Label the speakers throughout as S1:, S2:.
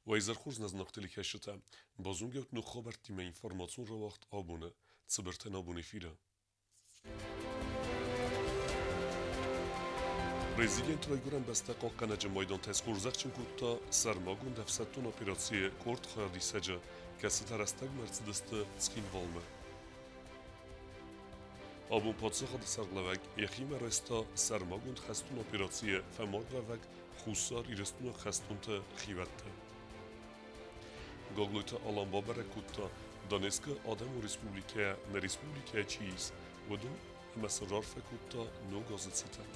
S1: Уӕ изӕр хорз нӕ зынаргъ телекӕсджытӕ! Базонгӕут ног хабӕрттимӕ информацион рауагъд абоны, цыбыртӕн абон эфиры. Президент Райгуырӕн бӕстӕ хъахъхъӕнӕджы майдантӕ схорзӕхджын кодта сӕрмагонд ӕфсӕддон операцийы къорд хайадисӕджы, кӕцытӕ рӕстӕгмӕ ӕрцыдысты Цхинвалмӕ. Абон паддзахады сӕргълӕууӕг йӕхимӕ райста сӕрмагонд хӕстон операцийы фӕмардуӕвӕг Хуссар Ирыстоны хӕстонты хиуӕтты. Гаглойты Алан бабӕрӕг кодта, Донецкы Адӕмон Республикӕйӕ нӕ республикӕйӕ чи ис, уыдон ӕмӕ сын раарфӕ кодта ног азы цытӕн.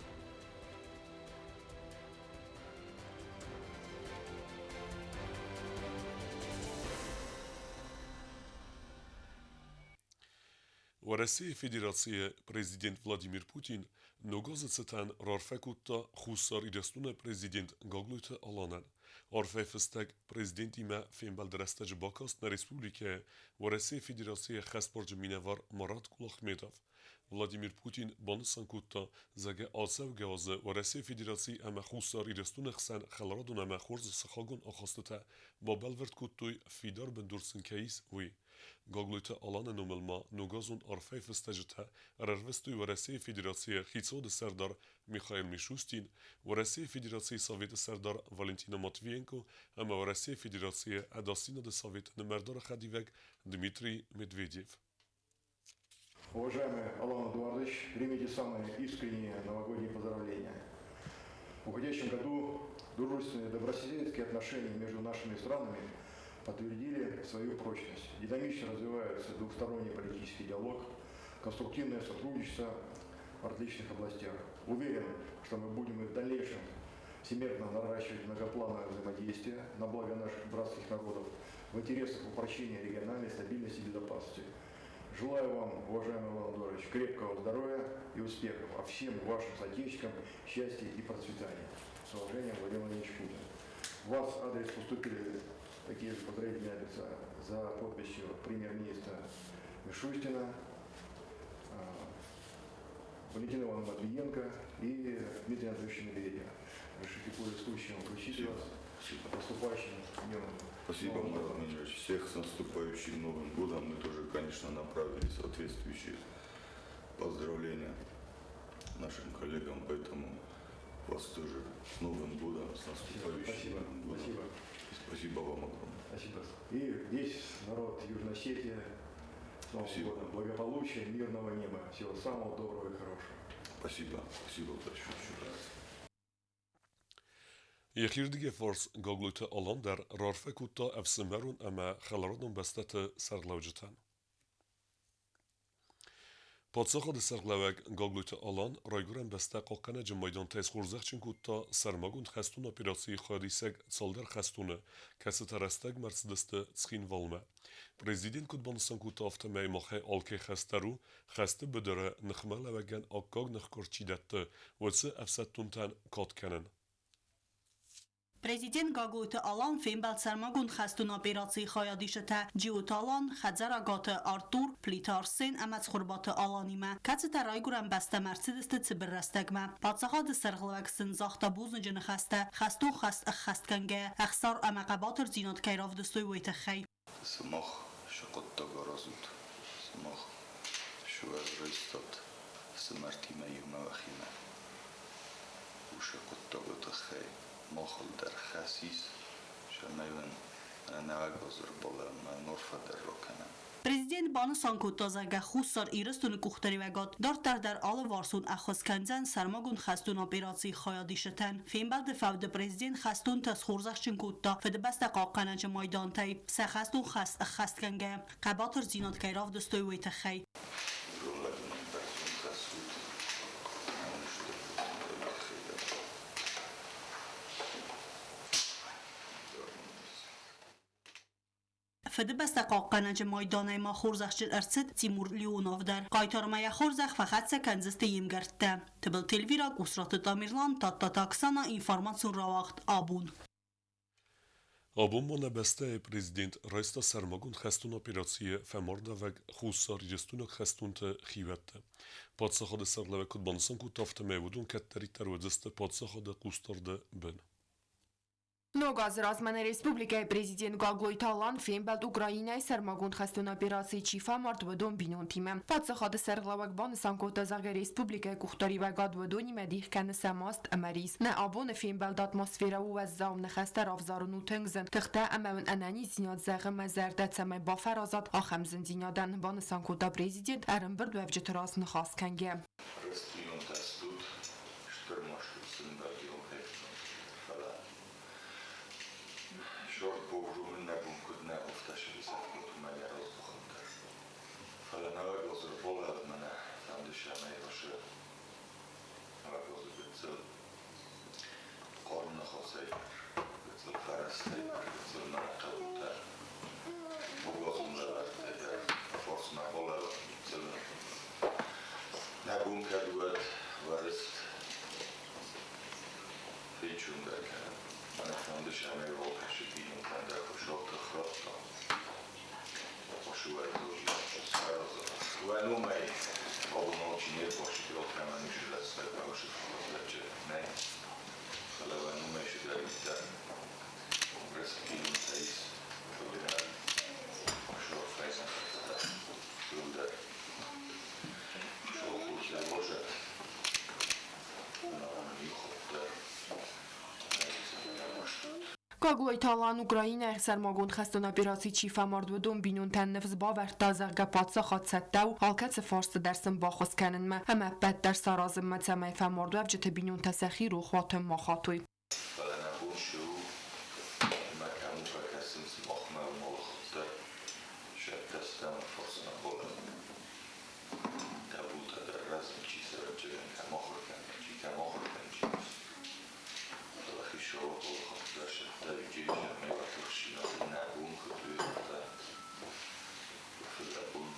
S1: Уӕрӕсейы Федерацийы Президент Владимир Путин ног азы цытӕн раарфӕ кодта Хуссар Ирыстоны Президент Гаглойты Аланӕн. Арфӕйы фыстӕг президентимӕ фембӕлды рӕстӕджы бакаст нӕ республикӕйы Уӕрӕсейы Федерацийы ӕххӕстбарджын минӕвар Марат Кулахметов. Владимир Путин банысан кодта, зӕгъгӕ, ацӕугӕ азы Уӕрӕсейы Федераци ӕмӕ Хуссар Ирыстоны хсӕн хӕларадон ӕмӕ хорз сыхагон ахастытӕ бабӕлвырд кодтой, фидар бындур сын кӕй ис, уый. Гаглойты Аланы номыл ма ногазон арфӕйы фыстӕджытӕ ӕрӕрвыстой Уӕрӕсейы Федерацийы Хицауады Сӕрдар Михаил Мишустин, Уӕрӕсейы Федерацийы Советы Сӕрдар Валентина Матвиенко ӕмӕ Уӕрӕсейы Федерацийы Ӕдасдзинады Советы нымӕрдары хӕдивӕг Дмитрий Медведев.
S2: Уважаемый Алан Эдуардович, примите самые искренние новогодние поздравления. В уходящем году дружественные добрососедские отношения между нашими странами подтвердили свою прочность. Динамично развивается двухсторонний политический диалог, конструктивное сотрудничество в различных областях. Уверен, что мы будем и в дальнейшем всемерно наращивать многоплановое взаимодействие на благо наших братских народов в интересах упрочения региональной стабильности и безопасности. Желаю вам, уважаемый Иван Эдуардович, крепкого здоровья и успехов, а всем вашим соотечественникам счастья и процветания. С уважением, Владимир Владимирович Путин. В ваш адрес поступили такие же поздравительные адреса за подписью премьер-министра Мишустина, Валентина Ивановна Матвиенко и Дмитрия Анатольевича Медведева. Разрешите, пользуясь случаем, вручить вас с наступающим днем.
S3: Спасибо, Марат Владимирович. Всех с наступающим Новым годом. Мы тоже, конечно, направили соответствующие поздравления нашим коллегам, поэтому вас тоже с Новым годом, с наступающим
S2: Спасибо.
S3: Новым годом.
S2: Спасибо.
S3: И спасибо вам огромное.
S2: Спасибо. И весь народ Южной Осетии с Новым
S3: Спасибо.
S2: годом. Благополучия, мирного неба. Всего самого доброго и хорошего.
S3: Спасибо. Спасибо большое еще раз.
S1: Йӕхирдыгӕй фарс Гаглойты Алан дӕр раарфӕ кодта ӕфсымӕрон ӕмӕ хӕларадон бӕстӕты сӕргълӕуджытӕн. Паддзахады сӕргълӕууӕг Гаглойты Алан Райгуырӕн бӕстӕ хъахъхъӕнӕджы майдантӕй схорзӕхджын кодта сӕрмагонд хӕстон операцийы хайадисӕг цалдӕр хӕстоны, кӕцытӕ рӕстӕгмӕ ӕрцыдысты Цхинвалмӕ. Президент куыд банысан кодта, афтӕмӕй махӕй алкӕй хӕс дӕр у, хӕсты быдыры ныхмӕлӕуӕгӕн аккаг ныхкъуырд чи дӕтты, уыцы ӕфсӕддонтӕн кад кӕнын.
S4: Президент Гаглойты Алан фембӕлд сӕрмагонд хӕстон операцийы хайадисджытӕ Джиоты Алан, Хӕдзарагаты Артур, Плиты Арсен ӕмӕ Цхуырбаты Аланимӕ, кӕцытӕ райгуырӕн бӕстӕм ӕрцыдысты цыбыр рӕстӕгмӕ. Паддзахады сӕргълӕууӕг сын загъта бузныджы ныхӕстӕ, хӕстон хӕс ӕххӕстгӕнгӕйӕ, ӕхсар ӕмӕ хъӕбатырдзинад кӕй равдыстой, уый тыххӕй.
S3: Сымах цы хъуыддаг аразут, сымах сывӕррыстат ӕфсымӕртимӕ иумӕ уӕхимӕ. Уыцы хъуыддагы тыххӕй махыл дӕр хӕс ис, цӕмӕй уын ӕнӕуаг ӕрбалӕууӕм арфӕ дӕр ракӕнӕм.
S4: Президент банысан кодта, зӕгъгӕ, Хуссар Ирыстоны къухдариуӕгад дарддӕр дӕр алыварсон ӕххуыс кӕндзӕн сӕрмагонд хӕстон операцийы хайадисджытӕн. Фембӕлды фӕуды президент хӕстонтӕ схорзӕхджын кодта Фыдыбӕстӕ хъахъхъӕнӕджы майдантӕй, сӕ хӕстон хӕс ӕххӕстгӕнгӕйӕ, хъӕбатырдзинад кӕй равдыстой, уый тыххӕй.
S3: Ирон лӕджы ном бӕрзонд хӕссут, ӕмӕ стыр тыххӕй дӕр.
S4: Фыдыбӕстӕ хъахъхъӕнӕджы майданӕй ма хорзӕхджын ӕрцыд Тимур Леонов дӕр. Хъайтармӕ йӕ хорзӕх фӕхӕццӕ кӕндзысты йе мгӕрттӕ. Тыбылты Эльвира, Къусраты Тамерлан, Тадтаты Оксана, информацион рауагъд «Абон».
S1: Абон ма нӕ бӕстӕйы президент райста сӕрмагонд хӕстон операцийы фӕмардӕвӕг хуссарирыстойнаг хӕстонты хиуӕтты. Паддзахады сӕргълӕууӕг куыд банысан кодта, афтӕмӕй уыдон кӕддӕриддӕр уыдзысты паддзахады хъусдарды бын.
S5: Ног азы размӕ нӕ республикӕйы президент Гаглойты Алан фембӕлд Украинӕйы сӕрмагонд хӕстон операцийы чи фӕмард, уыдон бинонтимӕ. Паддзахады сӕргълӕууӕг банысан кодта, зӕгъгӕ, республикӕйы къухдариуӕгад уыдонимӕ дих кӕны сӕ маст ӕмӕ рис. Нӕ абоны фембӕлды атмосферӕ у уӕззау, ныхӕстӕ равзарын у тынг зын. Тыхтӕ ӕмӕ уын ӕнӕниздзинад зӕгъы мӕ зӕрдӕ, цӕмӕй бафӕразат ахӕм зындзинадӕн, банысан кодта президент ӕрӕмбырдуӕвджыты раз ныхас кӕнгӕ.
S3: Рӕстдинонтӕ стут, стыр маст сын фӕлӕ
S5: Гаглойты Алан Украинӕйы сӕрмагонд хӕстон операцийы чи фӕмард, уыдон бинонтӕн ныфс бавӕрдта, зӕгъгӕ, паддзахад цӕттӕ у алкӕцы фарсты дӕр сын баххуыс кӕнынмӕ ӕмӕ ӕппӕт дӕр саразынмӕ, цӕмӕй фӕмардуӕвджыты бинонтӕ сӕхи рохуаты ма хатой.
S3: Фӕлӕ нӕ бон цы у, ӕмӕ кӕм у фӕкӕсын сымахмӕ уымӕлыхуыддӕр сӕртӕстӕм фосмӕ болӕн. Табутӕ дӕр рӕзын чи цӕрӕджыгӕн кӕм ахуыр кӕны, чи кӕм ахуыр кӕны, чи фӕлӕ хицауы холыхуыддӕр фыдӕбон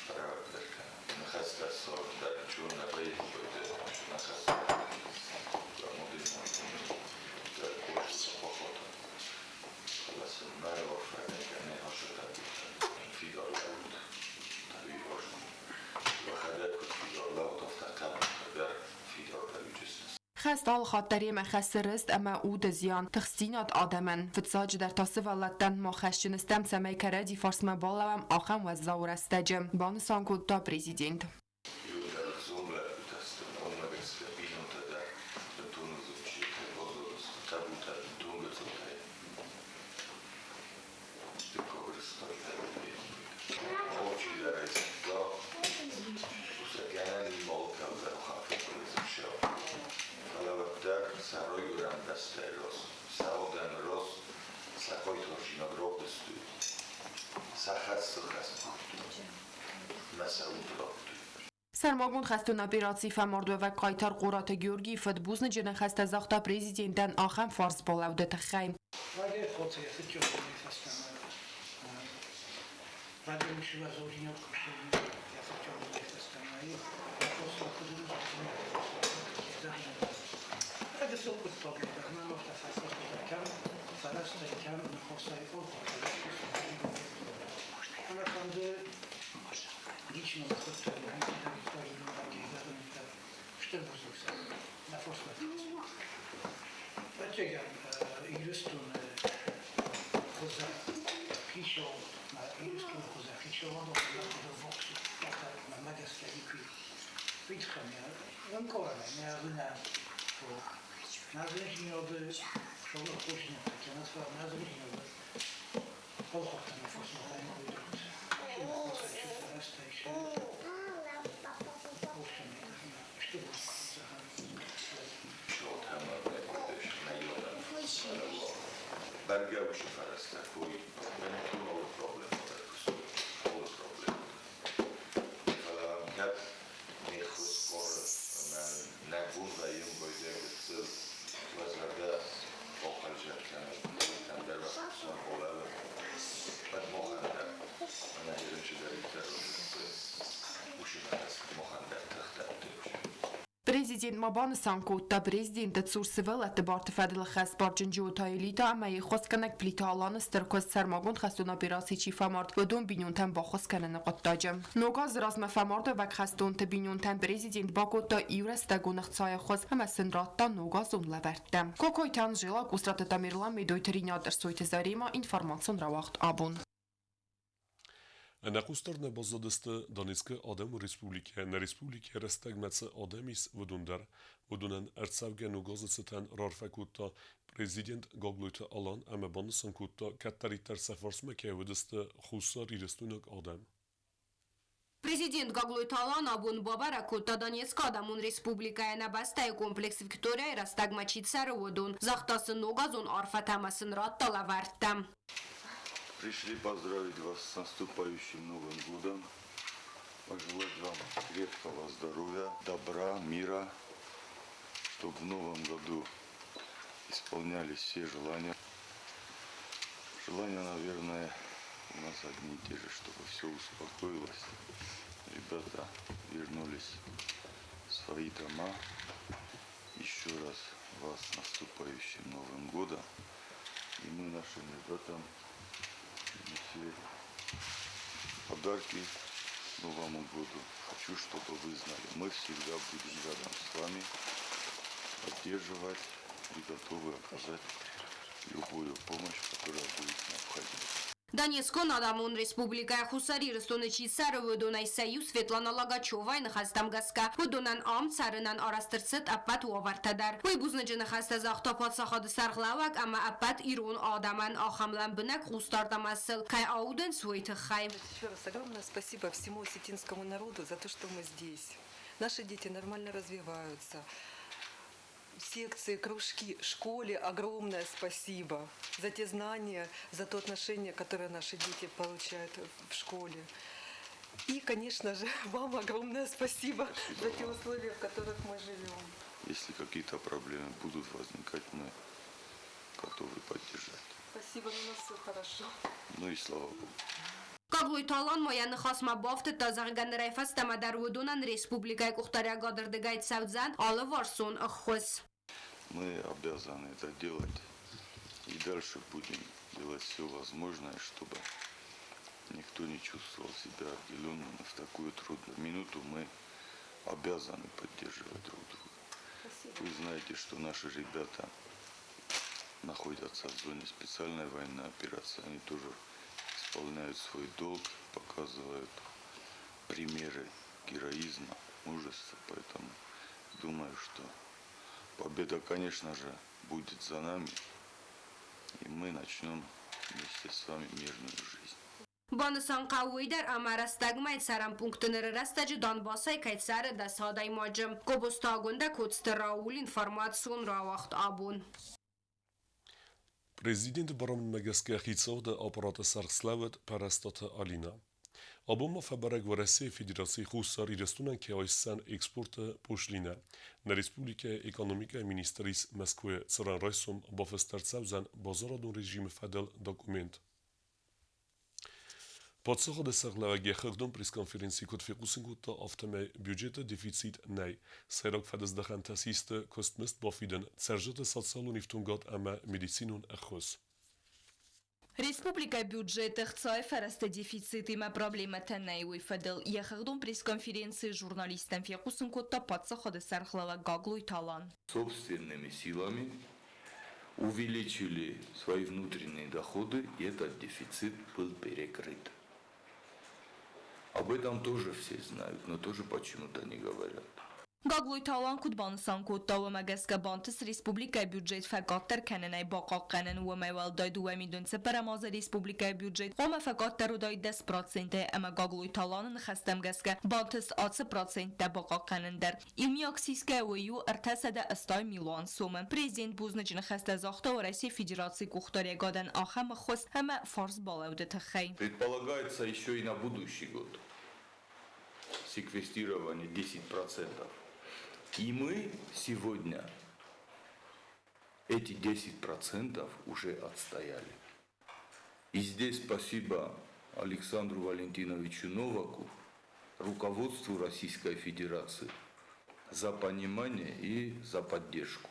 S3: фӕрӕвӕрддӕр кӕны. Ныхӕстӕ ссардта
S5: Хӕст алыхатт дӕр йемӕ хӕссы рыст ӕмӕ уды зиан, тыхстдзинад адӕмӕн. Фыццаджыдӕр та сывӕллӕттӕн мах хӕсджын стӕм, цӕмӕй кӕрӕдзи фарсмӕ балӕууӕм ахӕм уӕззау рӕстӕджы, банысан кодта президент.
S3: Иудадзыг лӕппутӕ сты, уымӕ гӕсгӕ бинонтӕ дӕр бынтон узынчъилтӕй баззадысты, табутӕ бынтон гыццылтӕй. Дыккаг рыстӕг дӕр Алчидӕр ӕй зыдта, уыцы гӕнӕн алкӕддӕр хафы Фӕлӕ уӕддӕр сӕ райгуырӕн бӕстӕйы раз, сӕ адӕмы раз сӕ хъайтардзинад равдыстой, сӕ хӕс сыххӕст кодтой ӕмӕ сӕ уд радтой.
S5: Сӕрмагонд хӕстон операцийы фӕмардуӕвӕг хъайтар Къораты Георгийы фыд бузныджы ныхӕстӕ загъта президентӕн ахӕм фарс балӕуды тыххӕй.
S3: Бӕргӕ уыцы фӕрӕзтӕ кой бынтон алы проблемӕ дӕр алы проблемӕ. Фӕлӕ кӕд не ххуыс хъоры ӕмӕ нӕ бон вӕййын вӕййы гыццыл уӕ зӕрдӕ бахъӕлдзӕг кӕнын, ӕндӕр ӕххуысмӕ балӕууын, уӕд махӕн дӕр ӕнӕхъӕн чидӕриддӕр уыцы ныхас махӕн дӕр тых дӕтты.
S5: Президент Президент ма банысан кодта, Президенты цур сывӕллӕтты барты фӕдыл ӕххӕстбарджын Джиоты Аэлитӕ ӕмӕ йе ххуысгӕнӕг Плиты Аланы стыр куыст сӕрмагонд хӕстон операцийы чи фӕмард, уыдон бинонтӕн баххуыс кӕныны хъуыддаджы. Ног азы размӕ фӕмардуӕвӕг хӕстонты бинонтӕн Президент бакодта иурӕстӕгон ӕхцайы ӕххуыс ӕмӕ сын радта ногазон лӕвӕрттӕ. Кокойты Анжела, Къусраты Тамерлан, Медойты Ринат, Ӕрсойты Заремӕ, информацион рауагъд абон.
S1: Ӕнӕхъусдард нӕ баззадысты Донецкы Адӕмон Республикӕ, нӕ республикӕйы рӕстӕгмӕ цы адӕм ис, уыдон дӕр. Уыдонӕн ӕрцӕугӕ ногазы цытӕн раарфӕ кодта президент Гаглойты Алан ӕмӕ банысан кодта, кӕддӕриддӕр сӕ фарсмӕ кӕй уыдысты хуссарирыстойнаг адӕм.
S6: Президент Гаглойты Алан абон бабӕрӕг кодта Донецкы Адӕмон Республикӕйы нӕ бӕстӕйы комплекс Викторияйы рӕстӕгмӕ чи цӕры, уыдон. Загъта сын ногазон арфӕтӕ ӕмӕ сын радта лӕвӕрттӕ.
S3: Пришли поздравить вас с наступающим Новым годом, пожелать вам крепкого здоровья, добра, мира, чтобы в новом году исполнялись все желания. Желания, наверное, у нас одни и те же, чтобы все успокоилось, ребята вернулись в свои дома. Еще раз вас с наступающим Новым годом. И мы нашим ребятам принесли подарки Новому году. Хочу, чтобы вы знали, мы всегда будем рядом с вами, поддерживать и готовы оказать любую помощь, которая будет необходима.
S6: Донецкон Адӕмон Республикӕ Хуссар Ирыстоны чи цӕры, уыдонӕй сӕ иу Светлана Логачевайы ныхӕстӕм гӕсгӕ, уыдонӕн ам цӕрынӕн арӕзт ӕрцыд ӕппӕт уавӕртӕ дӕр. Уый бузныджы ныхӕстӕ загъта паддзахады сӕргълӕууӕг ӕмӕ ӕппӕт ирон адӕмӕн ахӕм лӕмбынӕг хъусдард ӕмӕ сыл кӕй аудынц, уый тыххӕй.
S7: Еще раз огромное спасибо всему осетинскому народу за то, что мы здесь. Наши дети нормально развиваются. Секции, кружки, школе огромное спасибо за те знания, за то отношение, которое наши дети получают в школе. И, конечно же, вам огромное спасибо,
S3: спасибо
S7: за те условия, в которых мы живем.
S3: Если какие-то проблемы будут возникать, мы готовы поддержать.
S7: Спасибо, у нас все хорошо.
S3: Ну и слава Богу.
S6: Гаглойты Алан ма йӕ ныхасмӕ бафтыдта, зӕгъгӕ, нырӕй фӕстӕмӕ дӕр уыдонӕн республикӕйы къухдариуӕгады рдыгӕй цӕудзӕн алыварсон ӕххуыс.
S3: Мы обязаны это делать и дальше будем делать все возможное, чтобы никто не чувствовал себя обделенным. В такую трудную минуту мы обязаны поддерживать друг друга.
S7: Спасибо.
S3: Вы знаете, что наши ребята находятся в зоне специальной военной операции. Они тоже исполняют свой долг, показывают примеры героизма, мужества. Поэтому думаю, что победа, конечно же, будет за нами. И мы начнем вместе с вами мирную жизнь.
S6: Банысан хъӕуы уый дӕр, ӕмӕ рӕстӕгмӕйы цӕрӕн пункты ныры рӕстӕджы Донбассӕй кӕй цӕры 10 адӕймаджы. Гобозты Агуындӕ, Коцты Рауль, информацион рауагъд абон.
S1: Президенты барамындмӕ гӕсгӕ хицауады аппараты сӕргъ слӕууыд Пӕрӕстаты Алинӕ. Абон ма фӕбӕрӕг Уӕрӕсейы Федерацийы Хуссар Ирыстонӕн кӕй айсдзӕн экспорты пошлинӕ. Нӕ республикӕйы экономикӕйы министр ис Мӕскуыйы, цыран райсом бафыст ӕрцӕудзӕн базарадон режимы фӕдыл документ. Паддзахады сӕргълӕууӕг йӕ хыгъдон пресс-конференцийы куыд фехъусын кодта, афтӕмӕй бюджеты дефицит нӕй. Сӕйраг фӕдыздӕхӕнтӕ систы куыстмызд бафидын, цӕрджыты социалон ифтонгад ӕмӕ медицинон ӕххуыс.
S8: Республикӕйы бюджеты ӕхцайы фӕрӕзты дефицитимӕ проблемӕтӕ нӕй, уый фӕдыл йӕ хыгъдон пресс-конференцийы журналисттӕн фехъусын кодта паддзахады сӕргълӕууӕг Гаглойты Алан.
S3: Собственными силами увеличили свои внутренние доходы, и этот дефицит был перекрыт. Об этом тоже все знают, но тоже почему-то не говорят.
S8: Гаглойты Алан куыд банысан кодта, уымӕ гӕсгӕ бантыст республикӕйы бюджет фӕкъаддӕр кӕнынӕй бахъахъхъӕнын, уымӕй уӕлдай 2 004 азы республикӕйы бюджет хъуамӕ фӕкъаддӕр уыдаид 10 процентӕй ӕмӕ Гаглойты Аланы ныхӕстӕм гӕсгӕ бантыст ацы проценттӕ бахъахъхъӕнын дӕр. Иумиаг сисгӕ уый у 380 милуан сомы. Президент бузныджы ныхӕстӕ загъта Уӕрӕсейы Федерацийы къухдариуӕгадӕн ахӕм ӕххуыс ӕмӕ фарсбалӕуды тыххӕй.
S3: Предполагается еще и на будущий год секвестирование 10%. И мы сегодня эти 10% уже отстояли. И здесь спасибо Александру Валентиновичу Новаку, руководству Российской Федерации, за понимание и за поддержку.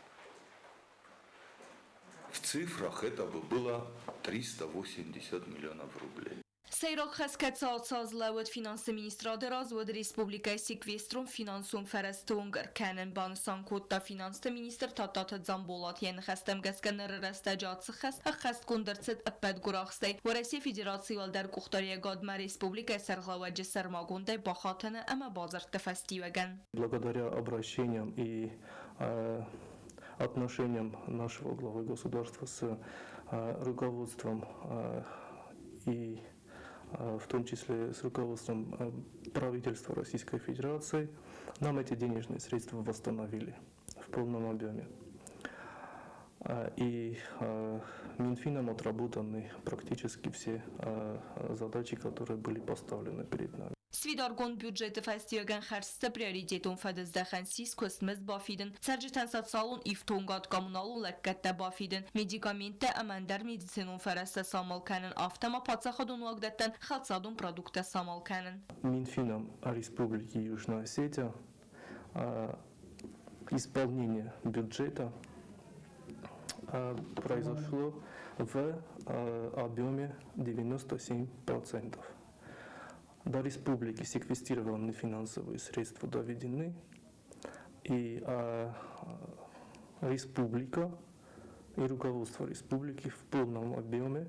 S3: В цифрах это бы было 380 миллионов рублей.
S8: Сӕйраг хӕс кӕцы ацы аз лӕууыд финансты министрады раз, уыд республикӕйы секвестрон финансон фӕрӕзты онг ӕркӕнын, банысан кодта финансты министр Тадтаты Дзамболат. Йӕ ныхӕстӕм гӕсгӕ ныры рӕстӕджы ацы хӕс ӕххӕстгонд ӕрцыд ӕппӕт гуырахстӕй Уӕрӕсейы Федерацийы уӕлдӕр къухдариӕгадмӕ республикӕйы сӕргълӕууӕджы сӕрмагондӕй бахатыны ӕмӕ бадзырдты фӕстиуӕгӕн.
S9: Благодаря обращениям и отношениям нашего главы государства с руководством и в том числе с руководством правительства Российской Федерации, нам эти денежные средства восстановили в полном объеме. И Минфином отработаны практически все задачи, которые были поставлены перед нами.
S8: Сфидаргонд бюджеты фӕстиуӕгӕн хӕрдзты приоритетон фӕдыздӕхӕн ссис куыстмызд бафидын, цӕрджытӕн социалон ифтонгад, коммуналон лӕггӕдтӕ бафидын, медикаменттӕ ӕмӕ ӕндӕр медицинон фӕрӕзтӕ самал кӕнын, афтӕ ма паддзахадон уагдӕттӕн хӕлцадон продукттӕ самал кӕнын.
S9: Минфином Республики Южная Осетия исполнение бюджета произошло в объеме 97%. До республики секвестированные финансовые средства доведены, и республика и руководство республики в полном объеме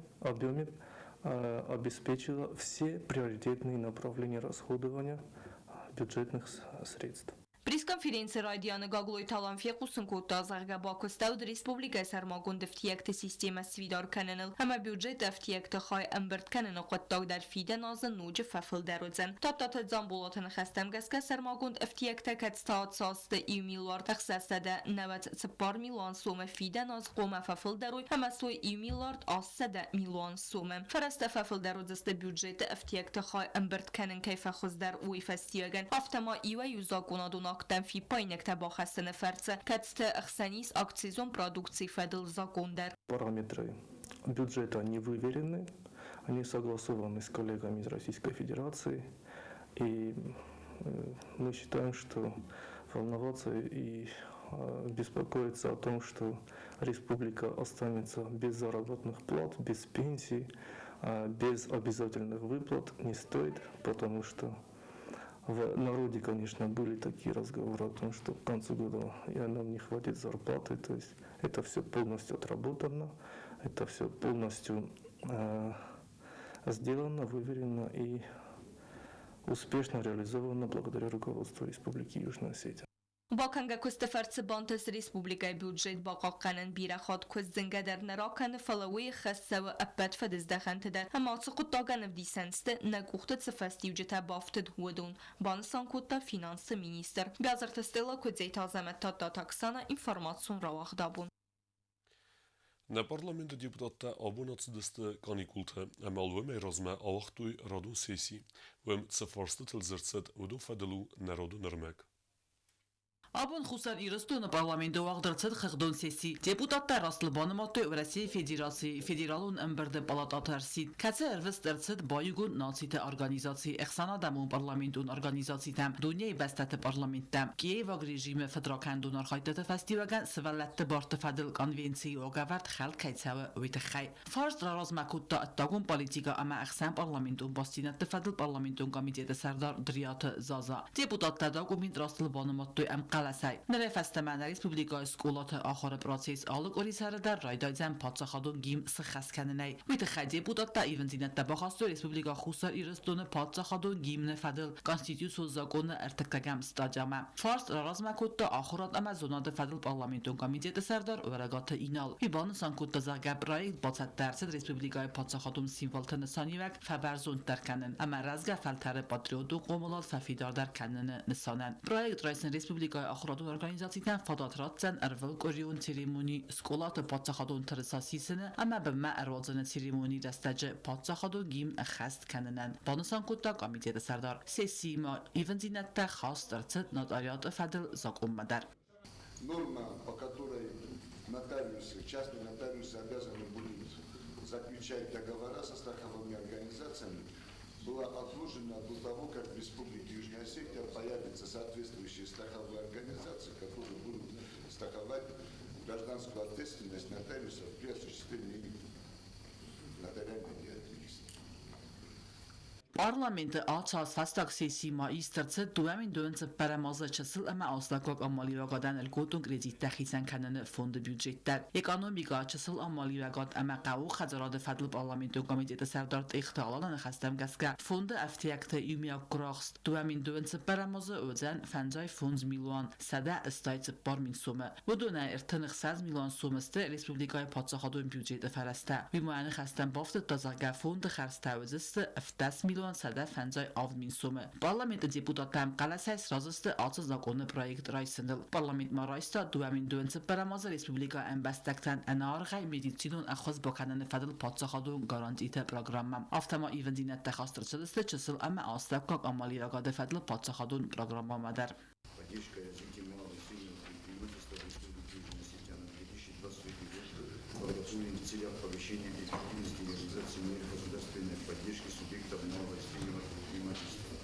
S9: обеспечило все приоритетные направления расходования бюджетных средств.
S8: Пресс-конференцийы райдианы Гаглойты Алан фехъусын кодта, зӕгъгӕ, бакуыстӕуыд республикӕйы сӕрмагонд ӕфтиӕгты системӕ сфидар кӕныныл ӕмӕ бюджеты ӕфтиӕгты хай ӕмбырд кӕныны хъуыддаг дӕр фидӕн азы ноджы фӕфылдӕр уыдзӕн. Тадтаты Дзамболаты ныхӕстӕм гӕсгӕ сӕрмагонд ӕфтиӕгтӕ кӕцытӕ ацасты иу миллиард 694 милуан сомы фидӕн аз хъуамӕ фӕфылдӕр уой ӕмӕ суой иу миллиард 800 милуан сомы. Фӕрӕзтӕ фӕфылдӕр уыдзысты бюджеты ӕфтиӕгты хай ӕмбырд кӕнын кӕй фӕхуыздӕр, уый фӕстиуӕгӕн, афтӕ ма иуӕй-иу закъонадон акттӕм фиппаинӕгтӕ бахӕссыны фӕрцы, кӕцыты ӕхсӕн ис акцизон продукцийы фӕдыл закъон дӕр.
S9: Параметры бюджета не выверены, они согласованы с коллегами из Российской Федерации, и мы считаем, что волноваться и беспокоиться о том, что республика останется без заработных плат, без пенсий, без обязательных выплат не стоит, потому что в народе, конечно, были такие разговоры о том, что к концу года нам не хватит зарплаты, то есть это все полностью отработано, это все полностью сделано, выверено и успешно реализовано благодаря руководству Республики Южная Осетия.
S8: Бакӕнгӕ куысты фӕрцы бантыст республикӕйы бюджет бахъахъхъӕнын бирӕ хатт куыст зынгӕ дӕр нӕ ракӕны, фӕлӕ уый ӕххӕст цӕуы ӕппӕт фӕдыздӕхӕнты дӕр ӕмӕ ацы хъуыддагӕн ӕвдисӕн сты, нӕ къухты цы фӕстиуджытӕ бафтыд, уыдон, банысан кодта финансты министр. Биазырты Стелла, Куыдзейты Азӕмӕт, Тадтаты Оксана, информацион рауагъд абон.
S1: Нӕ парламенты депутаттӕ абон ацыдысты каникулты ӕмӕ уымӕй размӕ ауагътой радон сесси. Уым цы фарстытыл дзырд цыд, уыдон фӕдыл у нӕ радон ӕрмӕг.
S10: Абон Хуссар Ирыстоны парламенты уагъд ӕрцыд хыгъдон сесси. Депутаттӕ растыл банымадтой Уӕрӕсейы Федерацийы Федералон ӕмбырды палататы ӕрсидт, кӕцы ӕрвыст ӕрцыд Баиугонд Нациты Организацийы ӕхсӕнадӕмон парламентон организацитӕм, дунейы бӕстӕты парламенттӕм, Киеваг режимы фыдракӕндон архайдтыты фӕстиуӕгӕн сывӕллӕтты барты фӕдыл конвенцийы уагӕвӕрд хӕлд кӕй цӕуы, уый тыххӕй. Фарст раразмӕ кодта ӕддагон политикӕ ӕмӕ ӕхсӕнпарламентон бастдзинӕдты фӕдыл парламентон комитеты сӕрдар Дриаты Заза. Депутаттӕ документ растыл банымадтой ӕмхъӕлӕсӕй. Нырӕй фӕстӕмӕ нӕ республикӕйы скъолаты ахуыры процесс алы къуырисӕры дӕр райдайдзӕн паддзахадон гимн сыххӕст кӕнынӕй. Уый тыххӕй депутаттӕ ивындзинӕдтӕ бахастой Республикӕ Хуссар Ирыстоны паддзахадон гимны фӕдыл Конституцион закъоны ӕртыккӕгӕм статьямӕ. Фарст раразмӕ кодта ахуырад ӕмӕ зонады фӕдыл парламентон комитеты сӕрдар Уӕрӕгаты Инал. Уый банысан кодта, зӕгъгӕ, проект бацӕттӕ ӕрцыд республикӕйы паддзахадон символты нысаниуӕг фӕбӕрзонддӕр кӕнын ӕмӕ рӕзгӕ фӕлтӕры патриотон хъомылад фӕфидардӕр кӕныны нысанӕн. Проект райсын республикӕйы ахуырадон организацитӕн фадат ратдзӕн ӕрвылкъуырион церемони скъолаты паддзахадон тырыса сисыны ӕмӕ бынмӕ ӕруадзыны церемонийы рӕстӕджы паддзахадон гимн ӕххӕст кӕнынӕн, банысан кодта комитеты сӕрдар. Сессийы ма ивындзинӕдтӕ хаст ӕрцыд нотариаты фӕдыл закъонмӕ дӕр.
S11: Норма, по которой нотариусы, частные нотариусы обязаны будут заключать договора со страховыми организациями, была отложена до того, как в Республике Южная Осетия появятся соответствующие страховые организации, которые будут страховать гражданскую ответственность нотариусов при осуществлении их нотариальной деятельности.
S10: Парламенты ацы аз фӕстаг сессийы ма ист ӕрцыд 2024 азы чысыл ӕмӕ астӕуккаг амалиуӕгадӕн льготон кредиттӕ хицӕн кӕныны фонды бюджет дӕр. Экономикӕ, чысыл амалиуӕгад ӕмӕ хъӕууон хӕдзарады фӕдыл парламентон комитеты сӕрдар Тъехты Аланы ныхӕстӕм гӕсгӕ, фонды ӕфтиӕгты иумиаг гуырахст 2024 азы уыдзӕн 55 184 000 сомы. Уыдонӕй 36 милуан сомы сты республикӕйы паддзахадон бюджеты фӕрӕзтӕ. Уый ма йӕ ныхӕстӕм бафтыдта, зӕгъгӕ, фонды хӕрдзтӕ уыдзысты 17 157 000 сомы. Парламенты депутаттӕ ӕмхъӕлӕсӕй сразы сты ацы закъоны проект райсыныл. Парламент ма райста 2024 азы республикӕйы ӕмбӕстӕгтӕн ӕнӕаргъӕй медицинон ӕххуыс бакӕныны фӕдыл паддзахадон гарантиты программӕ. Афтӕ ма ивындзинӕдтӕ хаст ӕрцыдысты чысыл ӕмӕ астӕуккаг амалиуӕгады фӕдыл паддзахадон программӕмӕ дӕр.
S12: Поддержка развития малого и среднего предпринимательства в Республике Южная Осетия на 2023 год подготовлен в целях повышения эффективности реализации мер государственной поддержки субъектов малого и среднего предпринимательства.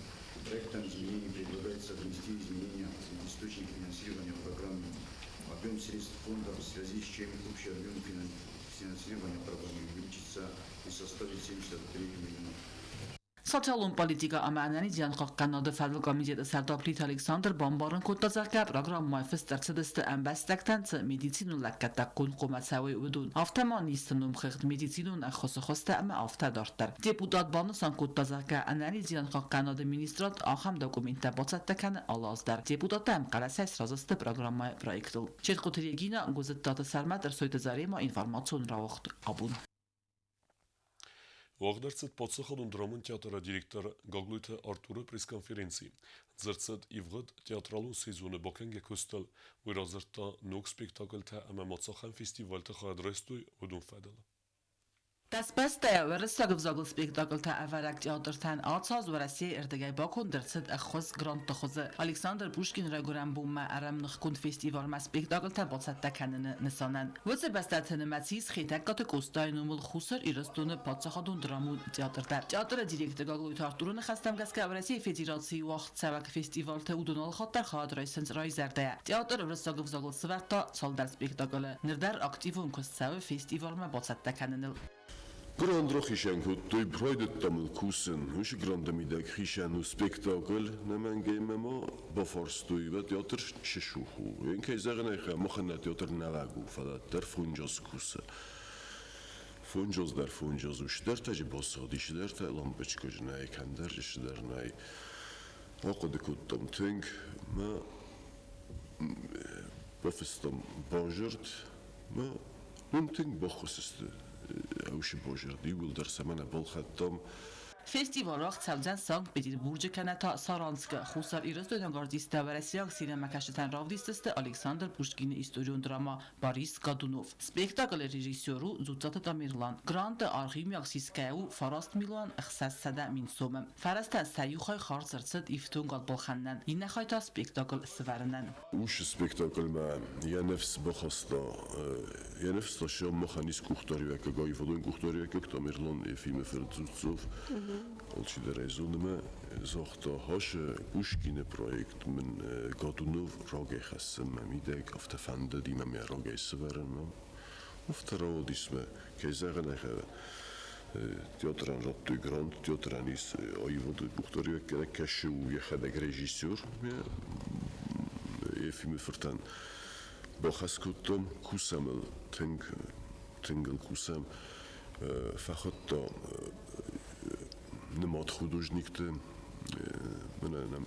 S12: Проектом изменений предлагается внести изменения в источник финансирования программы, объем средств фонда, в связи с чем общий объем финансирования программы увеличится и составит 73 миллиона.
S10: Социалон политикӕ ӕмӕ ӕнӕниздзинад хъахъхъӕнынады фӕдыл комитеты сӕрдар Плиты Александр бамбарын кодта, зӕгъгӕ, программӕйы фыст ӕрцыдысты ӕмбӕстӕгтӕн цы медицинон лӕггӕдтӕ конд цӕуой, уыдон, афтӕ ма низты номхыгъд, медицинон ӕххуысы хуызтӕ ӕмӕ афтӕ дарддӕр. Депутат банысан кодта, зӕгъгӕ, ӕнӕниздзинад хъахъхъӕнынады министрад ахӕм документтӕ бацӕттӕ кӕны алы аз дӕр. Депутаттӕ ӕмхъӕлӕсӕй сразы сты программӕйы проектыл. Чертхъоты Регина, Гуызыттаты Сӕрмӕт, Ӕрсойты Зарема, информацион рауагъд «Абон».
S1: Уагъд ӕрцыд Паддзахадон драмон театры директор Гаглойты Артуры пресс-конференци. Дзырд цыд ивгъуыд театралон сезоны бакӕнгӕ куыстыл. Уый радзырдта, ног спектакльтӕ ӕмӕ ма цахӕм фестивальты хайад райстой, уыдон фӕдыл.
S10: Дӕс бӕстӕйӕ уырыссаг ӕвзагыл спектакльтӕ ӕвӕрӕг театртӕн ацы аз Уӕрӕсейы ӕрдыгӕй баконд ӕрцыд ӕххуыс грантты хуызы Александр Пушкины райгуырӕн бонмӕ ӕрӕмныхгонд фестивальмӕ спектакльтӕ бацӕттӕ кӕныны нысанӕн. Уыцы бӕстӕты нымӕц ис Хетӕгкаты Къостайы номыл Хуссар Ирыстоны паддзахадон драмон театр дӕр. Театры директор Гаглойты Артуры ныхӕстӕм гӕсгӕ Уӕрӕсейы Федерацийы уагъдцӕуӕг фестивальты уыдон алыхатт дӕр хайад райсынц райзӕрдӕйӕ. Театр уырыссаг ӕвзагыл сӕвӕрдта цалдӕр спектаклы. Ныр дӕр активон куыст цӕуы фестивальмӕ бацӕттӕ кӕныныл.
S13: Гранд рахицӕн кодтой, райдыдтам ыл кусын. Уыцы гранды мидӕг хицӕн у спектакль нӕмӕнгӕй мӕ ма бафарстой, уӕд театр чысыл у. Йын кӕй зӕгъын ӕй хъӕуы, махӕн нӕ театр нӕуӕг у, фӕлӕ дӕр фонджаз кусы. Фонджаз дӕр фонджаз у. Чидӕртӕ же басыгъди, чидӕртӕ лампочкӕ нӕй, кӕмдӕр чидӕр нӕй. Ахъуыды кодтам тынг мӕ бафыстам базырд мӕ уым тынг баххуыс сты уыцы базырд. Иууылдӕр сӕ мӕнӕ балхӕдтам.
S10: Фестиваль уагъд цӕудзӕн Санкт-Петербурджы кӕнӕ та Саранскы. Хуссар Ирыстойнаг артисттӕ уӕрӕсейаг синемӕкӕсджытӕн равдисдзысты Александр Пушкины историон драма Борис Годунов. Спектаклы режиссер у Дзуццаты Тамерлан. Гранты аргъ иумиаг сисгӕйӕ у 9 600 000 сомы. Фӕрӕзтӕ сӕ иу хай хардз ӕрцыд ифтонгад балхӕнынӕн, иннӕ хай та спектакль сӕвӕрынӕн.
S13: Уыцы спектакльмӕ йӕ ныфс бахаста, йӕ ныфс та сӕм махӕн ис къухдариуӕггаг, аивадон къухдариуӕггаг Тамерлан Ефимы фырт Дзуццов. Алчидӕр ӕй зоны мӕ загъта, Хашы Пушкины проект мын Годунов рагӕй хӕссы мӕ мидӕг, афтӕ фӕндыди мӕ мӕ рагӕй сӕвӕрын мӕм. Афтӕ рауадис мӕ, кӕй зӕгъын ӕй хъӕуы, театрӕн радтой грант, театрӕн ис аивады къухдариуӕггӕнӕг, кӕсы у йӕхӕдӕг режиссер Ефимы фыртӕн бахӕс кодтам, кусӕм ыл тынг, тынг ыл кусӕм. Фӕхуыдта нымад художникты, мӕнӕ нӕм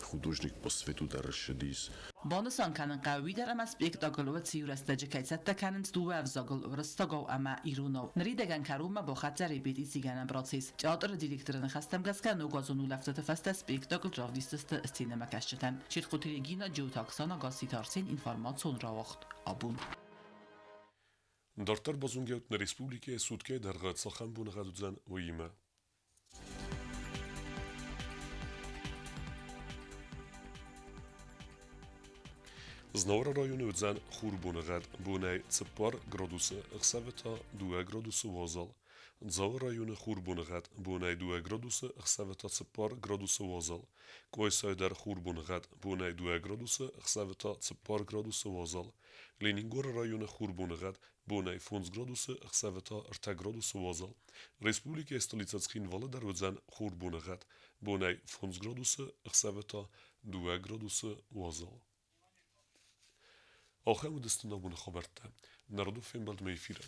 S13: художник по свету дӕр ссыдис.
S10: Банысан кӕнын хъӕуы уый дӕр, ӕмӕ спектакль уыцы иу рӕстӕджы кӕй цӕттӕ кӕнынц дыууӕ ӕвзагыл, уырыссагау ӕмӕ иронау. Ныридӕгӕн кӕронмӕ бахӕццӕ репетицигӕнӕн процесс. Театры директоры ныхӕстӕм гӕсгӕ ногазон улӕфтыты фӕстӕ спектакль равдисдзысты сценӕмӕкӕсджытӕн. Чертхъоты Регина, Джиоты Оксана, Гасситы Арсен, информацион рауагъд «Абон».
S1: Дарддӕр базонгӕут нӕ республикӕйы суткӕйы дӕргъы цахӕм боныгъӕд уыдзӕн, уыимӕ. Знауыры районы уыдзӕн хурбоныгъӕд, бонӕй 4 градусы, ӕхсӕвы та 2 градусы уазал. Дзауы районы хур боныгъӕд, бонӕй 2 градусы, ӕхсӕвы та 4 градусы уазал. Къуайсайы дӕр хур боныгъӕд, бонӕй 2 градусы, ӕхсӕвы та 4 градусы уазал. Ленингоры районы хур боныгъӕд, бонӕй 5 градусы, ӕхсӕвы та 3 градусы уазал. Республикӕйы столицӕ Цхинвалы дӕр уыдзӕн хур боныгъӕд, бонӕй 5 градусы, ӕхсӕвы та 2 градусы уазал. Ахӕм уыдысты нӕ абоны хабӕрттӕ. Нӕ радон фембӕлдмӕ эфиры.